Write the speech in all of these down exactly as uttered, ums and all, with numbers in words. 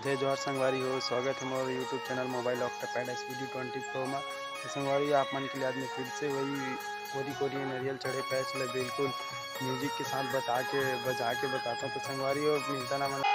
जय जोहार संगवारी हो, स्वागत हे मोर YouTube channel Mobile Octopad S V D twenty four मा। तो संगवारी हो, आप मन के लिए आज मैं फिर से वही कोरी कोरी नरियल चढ़े पैच ल बिल्कुल music के साथ बता के, बजा के बताता हूँ। तो संगवारी हो, मिलता ना मन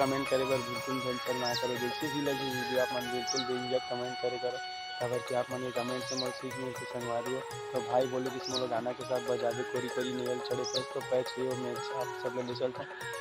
comment करे बर बिल्कुल झन शरमाया करो। जैसे भी लगी video, आप मन बिल्कुल बेझिझक comment करे करो, काबर कि आप मन के comment से मोला सीख मिलथे संगवारी हो। तो भाई बोले कि मोला गाना के साथ बजाबे कोरी कोरी नरियल चढ़े पैच, तो पैच ये मैं आप सब ले चलता हूँ।